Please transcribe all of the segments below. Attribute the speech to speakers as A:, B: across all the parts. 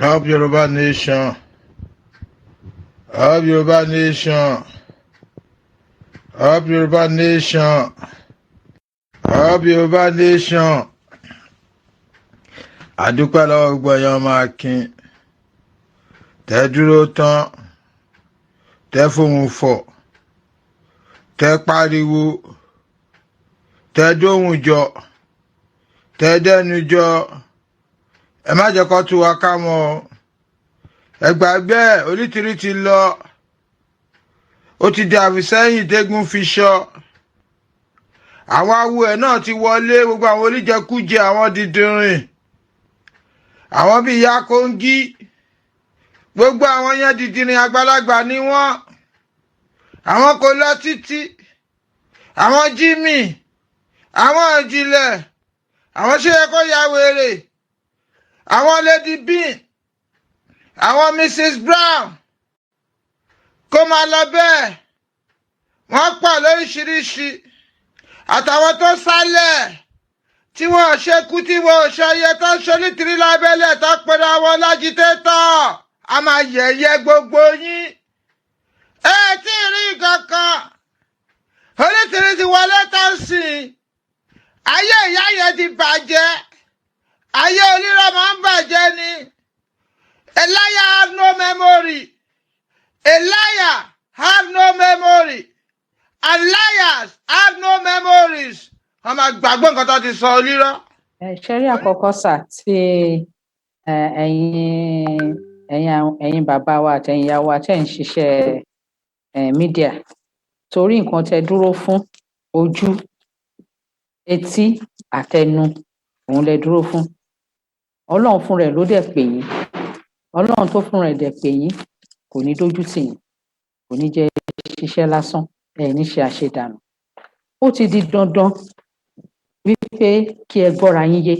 A: Up Yoruba Nation. Up Yoruba Nation. Up Yoruba Nation. Up Yoruba Nation. Àdúpẹ́ lọ́wọ́ gbogbo ẹ̀yàn ọmọ Akin. Tẹ́ dúró tán. Tẹ́ fohùn fọ̀. Tẹ́ pariwo. Tẹ́ dóhùn jọ. Tẹ́ dẹ́nu jọ. Ẹ má jẹ́ kó tú wa ká mọ́ ọ. Ẹ gbàgbé ẹ̀, Onítìrí ti lọ. Ó ti di àfisẹ́yìn tégún fi ṣọ. Àwọn awo ẹ̀ náà ti wọlé, gbogbo àwọn oníjẹkújẹ, àwọn dídìrín. Àwọn bíi ìyá Kóńgí. Gbogbo àwọn yẹn, dídìrín àgbàlagbà ni wọ́n. Àwọn kò lọ títí. Àwọn Jimmy, àwọn ìjìnlẹ̀, àwọn ṣe yẹ kó ya wèrè. Àwọn Lady Bean, àwọn Mrs Brown, kó máa lọ bẹ́ẹ̀. Wọ́n pọ̀ lóríṣiríṣi, àtàwọn tó sálẹ̀ tí wọ́n ò ṣe kú, tí wọ́n ò ṣọyẹ, tó ń ṣe Onítìrí lábẹ́lẹ̀, tó pera wọn l'agitator. A máa yẹ̀yẹ́ gbogbo yín. Ẹ tí ì rí nǹkan kan. Onítìrí ti wọlé tán sí i. Ayé ìyá yẹn ti bàjẹ́. Ayé onírọ̀ máa ń bàjẹ́ ni. A liar have no memory. A liar have no memory. And liars have no memories. Wọ́n máa gbàgbé nǹkan tó ti sọ, onírọ̀.
B: Ẹ ṣe rí, àkọ́kọ́ sà, tí ẹ̀yin bàbá wa àtẹ̀yin ìyá wa tẹ́ ń ṣiṣẹ́ media, torí nǹkan tẹ́ dúró fún, ojú, etí àtẹnu, òun lẹ dúró fún. Ọlọ́run fún rẹ̀ ló dẹ̀ pè yín. Ọlọ́run tó fún rẹ̀ dẹ̀ pè yín kò ní dójú tì yín, kò ní jẹ́ ṣiṣẹ́ lásán, ẹ ní ṣe àṣedànù. Ó ti di dandan wípé kí ẹ gbọ́ra yín yé,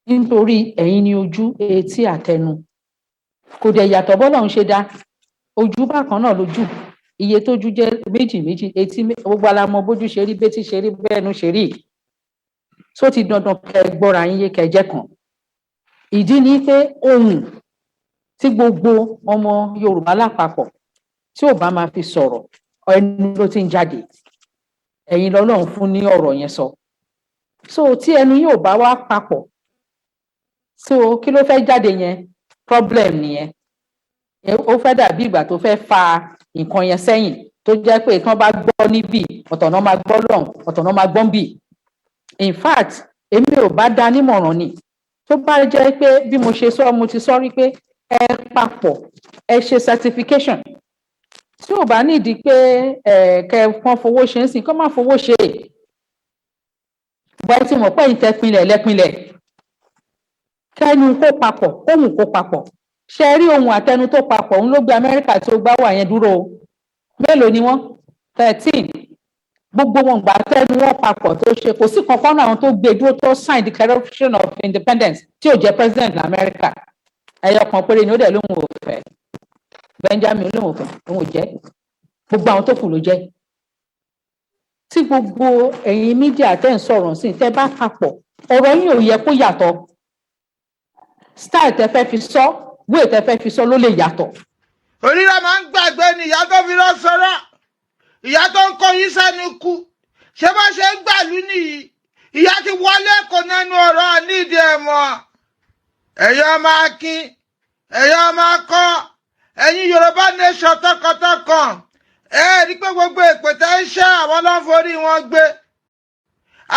B: nítorí ẹ̀yin ni ojú, etí àtẹnu. Kò dẹ̀ yàtọ̀. Bọ́lọ́run ṣe dá ojú bákan náà lójú, iye tójú jẹ́ méjì méjì, etí, gbogbo alamọ bójú ṣe rí, bétí ṣe rí, bẹ́ẹ̀nu ṣe rí. Tó ti dandan kẹ́ gbọ́ra yín yé, kẹ́ jẹ́ kan. Ìdí ni pé ohùn tí gbogbo ọmọ Yorùbá lápapọ̀ tí ò bá máa fi sọ̀rọ̀, ẹnu ló ti ń jáde. Ẹ̀yin lọ́lọ́run fún ní ọ̀rọ̀ yẹn sọ. So tí ẹnu yóò bá wá papọ̀, so kí ló fẹ́ jáde yẹn? Problem nìyẹn. Ó fẹ́ dàbí ìgbà tó fẹ́ fa nǹkan yẹn sẹ́yìn, tó jẹ́ pé tí wọ́n bá gbọ́ níbí, ọ̀tọ̀ náà máa gbọ́ lọ́hùn, ọ̀tọ̀ náà máa gbọ́ níbí. In fact, èmi ò bá dá nímọ̀ràn ni, tó bá jẹ́ pé bí mo ṣe sọ, mo ti sọ rí pé ẹ papọ̀, ẹ ṣe certification. Tí ò bá nídìí pé ẹ kẹ kán fowó ṣe ń sìn, kán má fowó ṣe bọ́. Ẹ ti mọ̀ pé ẹ̀yin tẹ́ pinlẹ̀ lẹ́pinlẹ̀, kẹ́nu kó papọ̀, kóhùn kó papọ̀. Ṣe rí, ohun àtẹnu tó papọ̀, òun ló gbé Amẹ́ríkà tó gbá wà yẹn dúró o. Mélòó ni wọ́n? 13. Gbogbo wọn gbà tẹnu wọn papọ̀ tó ṣe. Kò sí kankan náà àwọn tó gbé dúró, tó sign Declaration of Independence, tí ò jẹ́ president ní Amẹ́ríkà. Ẹyọ kan péré ni ó dẹ̀ lóhùn ò fẹ́. Benjamin lóhùn ò fẹ́, òun ò jẹ́. Gbogbo àwọn tó kù ló jẹ́. Tí gbogbo ẹ̀yin media tẹ́ ń sọ̀rọ̀ sí, tẹ́ bá papọ̀, ọ̀rọ̀ yín ò yẹ kó yàtọ̀. Style tẹ́ fẹ́ fi sọ, way tẹ́ fẹ́ fi sọ ló lè yàtọ̀.
A: Onírọ̀ máa ń gbàgbé ni. Ìyá tó fi rọ́ sọ̀rọ̀, ìyá tó ń kó yín sẹ́nu kú, ṣé bá ṣe ń gbàlú nìyí? Ìyá ti wọlé, kò nẹnu ọ̀rọ̀ nídìí ẹ̀ mọ́. Ẹ̀yin ọmọ Akin, ẹ̀yin ọmọ akọ́, ẹ̀yin Yorùbá Nation tọkàntọkàn, ẹ rí pé gbogbo èpè tẹ́ ń ṣe, àwọn ló ń forí wọn gbé,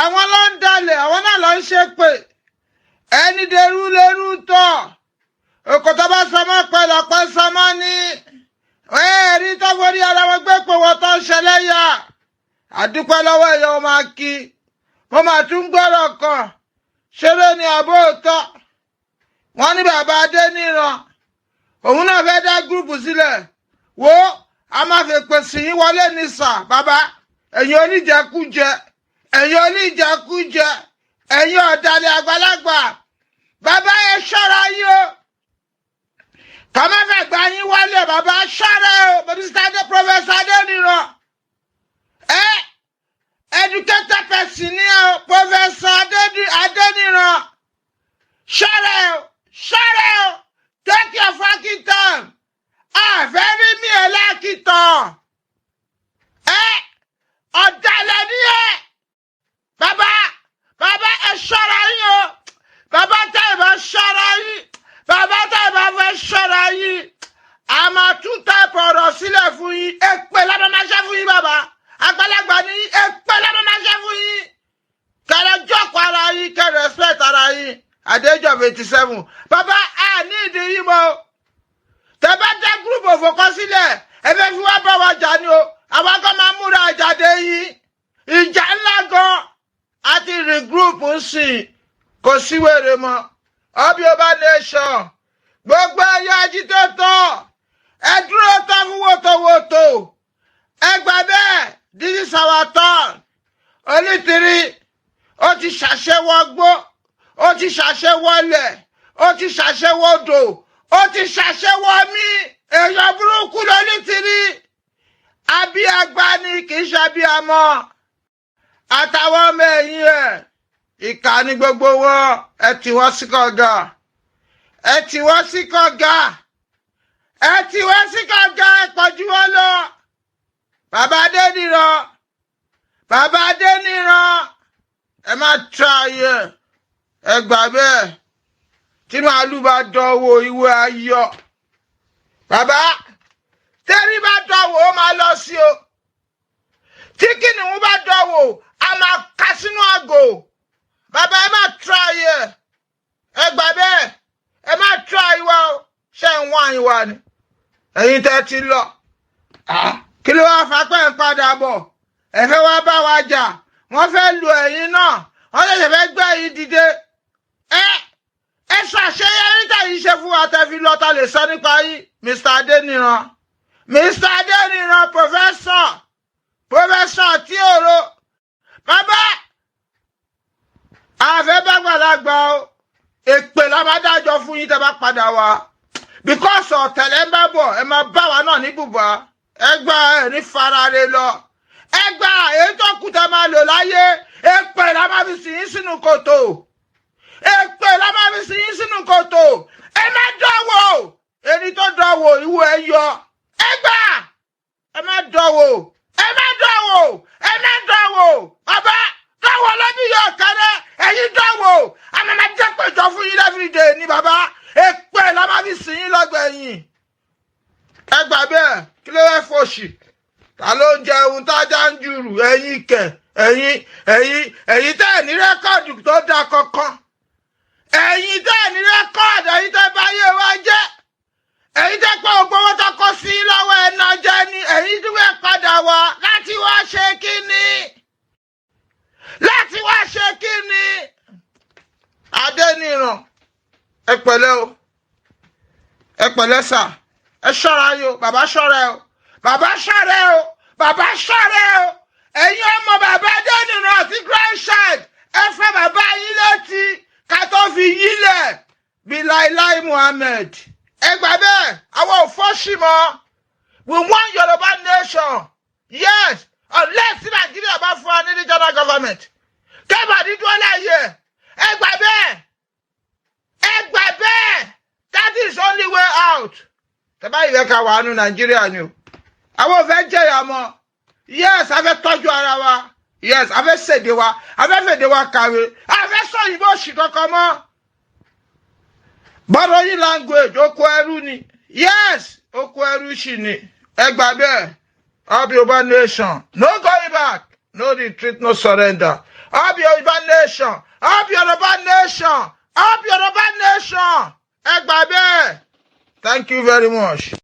A: àwọn ló ń dalẹ̀, àwọn náà ló ń ṣépè. Ẹni dẹrú lérú tọ̀, òkòtò bá sọmọ pẹ̀lú ọ̀pẹ sọmọ ní. Ẹ rí tó forí ara wọn gbé pé wọn tó ń ṣẹlẹ́yà. Àdúpẹ́ lọ́wọ́ ẹ̀yọ́ ọmọ Akin. Mo máa tún gbọ́rọ̀ kan, ṣeré ní àbó òótọ́. Wọ́n ní bàbá Adéníran, òun náà fẹ́ dá group sílẹ̀. Wo, a máa fi pèsè yín wọlé ní sà. Bàbá, ẹ̀yin oníjẹkújẹ, ẹ̀yin oníjẹkújẹ, ẹ̀yin ọ̀dàlẹ̀ àgbàlagbà, bàbá, ẹ ṣọ́ra yín o. Ká má fẹ́ gba yín wọlé. Bàbá, ṣọ́ra o. Mr. Adé, Professor Adéníran, ẹ educated person ni ẹ o. Professor Adéníran, ṣọ́ra o, ṣọ́ra o. 87. Bàbá, a ní ìdí yìí mọ́ o. Tẹ bá dá group òfò kan sílẹ̀, ẹ fẹ́ fi wá bá wa jà ni o. Àwa kan máa múra àjàdé yín, ìjà ńlá gan. A ti regroup ń sìn, kò sí wèrè mọ́. Up Yorùbá nation. Gbogbo ẹyọ agitator, ẹ dúró tán fún wòtòwòtò. Ẹ gbà bẹ́ẹ̀, this is our turn. Onítìrí, ó ti ṣàṣewọ́gbó, ó ti ṣàṣewọ́lẹ̀, ó ti ṣàṣewọ́dò, ó ti ṣàṣewọ́ mí. Èèyàn burúkú lónítìrí. Abíagbá ni, kì í ṣe abíamọ. Àtàwọn ọmọ ẹ̀yìn ẹ̀, ìkà ní gbogbo wọn. Ẹ tì wọ́n sí kànga, ẹ tì wọ́n sí kànga, ẹ tì wọ́n sí kànga. Ẹ pọ̀jù wọn lọ. Bàbá Adéníran, bàbá Adéníran, ẹ má try ẹ. Ẹ gbà bẹ́ẹ̀, tí màálù bá dánwò, ìwé ayọ̀. Bàbá, tẹ́rí bá dánwò, ó máa lọ sí o. Tí kìnìún bá dánwò, a máa ka sínú àgò. Bàbá, ẹ má try ẹ. Ẹ gbà bẹ́ẹ̀, ẹ má try wa o. Ṣé ń wá yín wa ni? Ẹ̀yin tẹ́ ti lọ, kí ló wá fapẹ́ ń padà bọ̀? Ẹ fẹ́ wá bá wa jà. Wọ́n fẹ́ lu ẹ̀yin náà, wọ́n ṣẹ̀ṣẹ̀ fẹ́ gbé yín dìde. Ẹ ṣàṣeyọrí tẹ̀yìn ṣe fún wa tẹ́ fi lọ́ta lè sọ nípa yín. Mr. Adéníran, Mr. Adéníran, professor, professor tí òro. Bàbá, àfẹ́ bá gbàlagbà o. Èpè la máa dájọ́ fún yín tẹ́ bá padà wá, because ọ̀tẹ̀lẹ̀ ń bá bọ̀. Ẹ máa bá wa náà ní bùbá. Ẹ gbà, ẹ ní farare lọ. Ẹ gbà, èyí tó kù tẹ́ máa lò láyé, èpè la máa fi sìn yín sínú kòtò. Èpè la máa fi sìn yín sínú kòtò. Ẹ má dánwò. Ẹni tó dánwò, ìwọ ẹ yọ. Ẹ gbà, ẹ má dánwò, ẹ má dánwò, ẹ má dánwò. Bàbá dánwò lọ́bí yọ kẹrẹ. Ẹ̀yin dánwò, àmọ́ máa jẹ́ pẹ̀jọ fún yín everyday ni. Bàbá, èpè la máa fi sìn yín lọ́gbẹ̀yìn. Ẹ gbà bẹ́ẹ̀. Kí ló fẹ́ fòṣì? Ta ló ń jẹun tájà ń jùrù? Ẹ̀yin kẹ̀, ẹ̀yin tẹ́ ẹ̀ ní record tó dáa kankan, ẹ̀yin tẹ́ ẹ̀ ní record, ẹ̀yin tẹ́ bá yé wa jẹ́, ẹ̀yin tẹ́ pé ògbó owó tó kọ́ sí lọ́wọ́ ẹ̀ náà jẹ́ ni. Ẹ̀yin tí wọ́n padà wá láti wá ṣe kíni? Láti wá ṣe kíni? Adéníran, ẹ pẹ̀lẹ́ o, ẹ pẹ̀lẹ́ sà. Ẹ ṣọ́ra yìí o. Bàbá, ṣọ́ra ẹ o. Bàbá, ṣọ́ra ẹ o. Bàbá, ṣọ́ra ẹ o. Ẹ̀yin ọmọ bàbá Adéníran àti grandchild, ẹ fẹ́ bàbá yín létí ká tó fi yílẹ̀ bí láíláí Muhammed. Ẹ gbà bẹ́ẹ̀, àwọn ò fọ́ọ̀ṣì mọ́. We want Yorùbá nation, yes, unless Nàìjíríà bá fún wa ní regional government. Kẹ́bàdí dúró láàyè. Ẹ gbà bẹ́ẹ̀, ẹ gbà bẹ́ẹ̀, that is only way out. Tẹ́bá ìfẹ́ ká wà nù Nàìjíríà ni o. Àwọn ò fẹ́ jẹ̀yà mọ́. Yes, a fẹ́ tọ́jú ara wa. Yes, a fẹ́ ṣèdè wa, a fẹ́ fèdè wa kàwé. A fẹ́ sọ òyìnbó òṣì kankan mọ́. Borrowing language, oko ẹrú ni. Yes, oko ẹrú sì ni. Ẹ gbà bẹ́ẹ̀. Up Yorùbá nation, no going back, no retreat, no surrender. Up Yorùbá nation, up Yorùbá nation, up Yorùbá nation. Ẹ gbà bẹ́ẹ̀. Thank you very much.